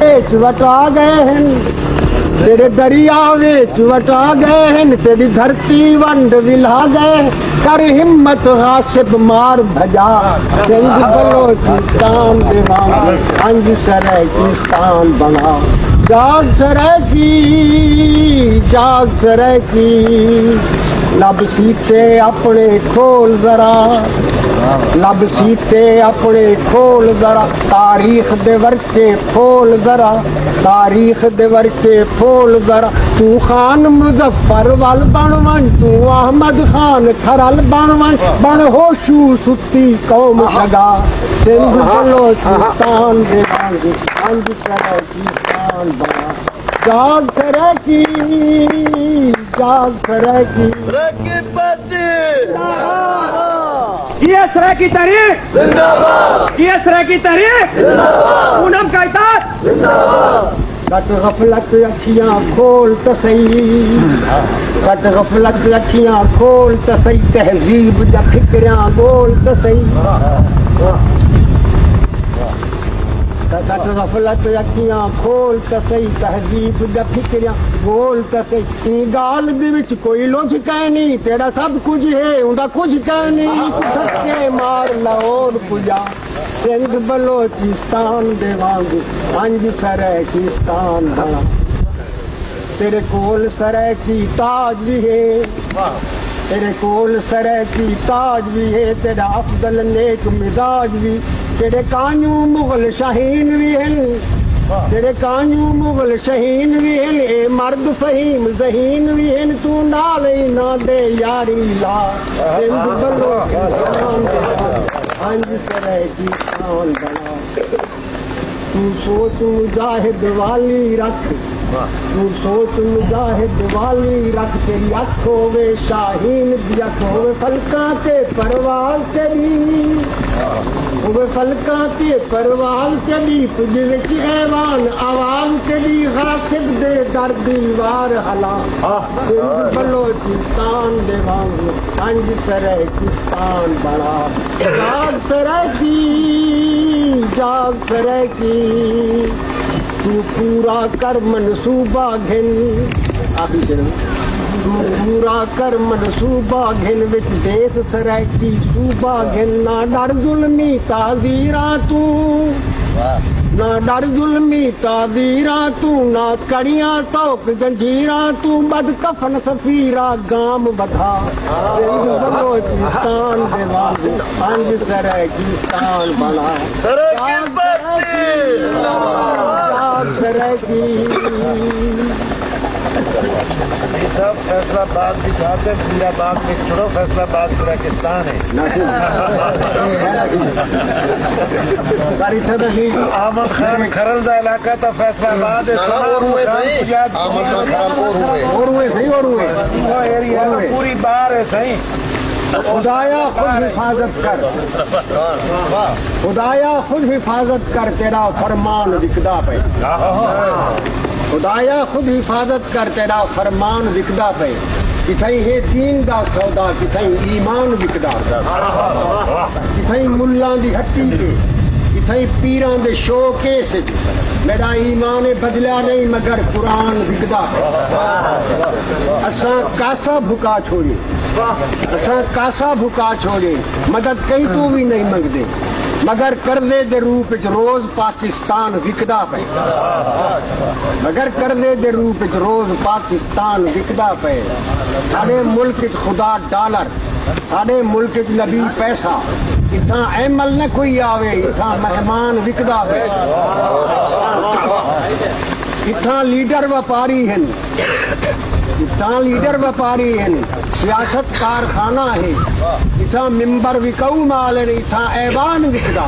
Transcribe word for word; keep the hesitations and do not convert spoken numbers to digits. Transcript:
وچ وٹا ڳئے ہن، تیݙے دریا وچ وٹا ڳئے ہن، تیݙی دھرتی ونڈ ولھا ڳئے۔ کر ہمت غاصب مار بھڄا، سندھ بلوچستان دے وانگوں ہنج سرائیکستان بݨا۔ جاڳ سرائیکی، جاڳ سرائیکی، لب سیتے اپݨے کھول ذرا، لب سیتے اپݨے کھول ذرا، تاریخ دے ورقے پھول ذرا، تاریخ دے ورقے پھول ذرا۔ توں خان مظفر ول بݨ ونڄ، توں احمد خان کھرل بݨ ونڄ، بݨ ہوشو ستی قوم جڳا، سندھ بلوچستان دے وانگوں ہنج سرائیکستان بݨا۔ جاڳ سرائیکی، جاڳ سرائیکی۔ سرائیکی پارٹی۔ جی سرائیکی تحریک۔ زندہ باد۔ جی سرائیکی تحریک۔ زندہ باد۔ پونم کا اتحاد۔ زندہ باد۔ کٹ غفلت اکھیاں کھول تے سہی، کٹ غفلت اکھیاں کھول تے سہی، تہذیب دیاں فکریاں ڳول تے سہی۔ کٹ غفلت اکھیاں کھول تے سہی، تہذیب دیاں فکریاں ڳول تے سہی۔ ایں ڳالھ دے وچ کوئی لجھ کائنی، تیݙا سب کجھ ہے، اوندا کجھ کائنی۔ ہک دھکے مار لاہور پڄا، سندھ بلوچستان دے وانگوں ہنج سرائیکستان بݨا۔ تیݙے کول سرائیکی تاج وی ہے، تیݙے کول سرائیکی تاج وی ہے، تیݙا افضل نیک مزاج وی، تیݙے کانجوں مغل شاہین وی ہن، تیݙے کانجوں مغل شاہین وی ہن، اے مرد فہیم ذہین وی ہن، توں نال انہاں دے یاری لا، سندھ بلوچستان دے ہنج سرائیکستان بݨا۔ توں سوچ مجاہد والی رکھ، توں سوچ مجاہد والی رکھ، تیݙی اکھ ہووے شاہین دی اکھ، ہووے فلکاں تے پرواز تیݙی، ہووے فلکاں تے پرواز تیݙی، پڄ وچ ایوان آواز تیݙی، غاصب دے در دیوار ہلا، سندھ بلوچستان دے وانگوں ہنج سرائیکستان بݨا۔ جاڳ سرائیکی، جاڳ سرائیکی، توں پورا کر منصوبہ گھن، آخری شعر، توں پورا کر منصوبہ گھن، وچ دیس سرائیکی صوبہ گھن، نہ ݙر ظلمی تعزیراں توں، نہ ݙر ظلمی تعزیراں توں، نہ کڑیاں توک زنجیراں توں، ٻدھ کفن سفیرا گام ودھا، سندھ بلوچستان دے وانگوں ہنج سرائیکستان بݨا۔ سرائیکی پارٹی۔ سرائیکی۔ یہ سب فیصل آباد کی بات ہے، پورا بات میں چھوڑو، فیصل آباد پاکستان ہے۔ پر اتھے تاں جی احمد خان کھرل دا علاقہ تاں فیصل آباد ہے، نہ، نہ، اور ہوئے سائیں۔ احمد خان اور ہوئے۔ اور ہوئے سائیں، اور ہوئے۔ وہ ایریا اور ہوئے۔ پوری بار ہے سائیں۔ خدایا خود حفاظت کر۔ خدایا خود حفاظت کر، تیݙا فرمان وکدا پئے۔ خدایا خود حفاظت کر، تیݙا فرمان وکدا پئے۔ کتھائیں ہے دین دا سودا، کتھائیں ایمان وکدا پئے۔ کتھائیں ملاں دی ہٹی تے، کتھائیں پیراں دے شو کیس اچ۔ میݙا ایمان بدلیا نہیں مگر قرآن وکدا پئے۔ اساں کاسا بھکا چھوڑی، اساں کاسا بھکا چھوڑے، مدد کہیں توں وی نہیں منگدے، مگر قرضے دے روپ وچ روز پاکستان وکدا پئے، مگر قرضے دے روپ وچ روز پاکستان وکدا پئے۔ ساݙے ملک وچ خدا ڈالر، ساݙے ملک وچ نبی پیسہ، اتھاں ایم ایل نہ کوئی آوے، اتھاں مہمان وکدا پئے، اتھاں لیڈر وپاری ہن۔ اتھاں لیڈر وپاری ہن، سیاست کارخانہ ہے، اتھاں ممبر وکاؤ مال ہن، اتھاں ایوان وکدا۔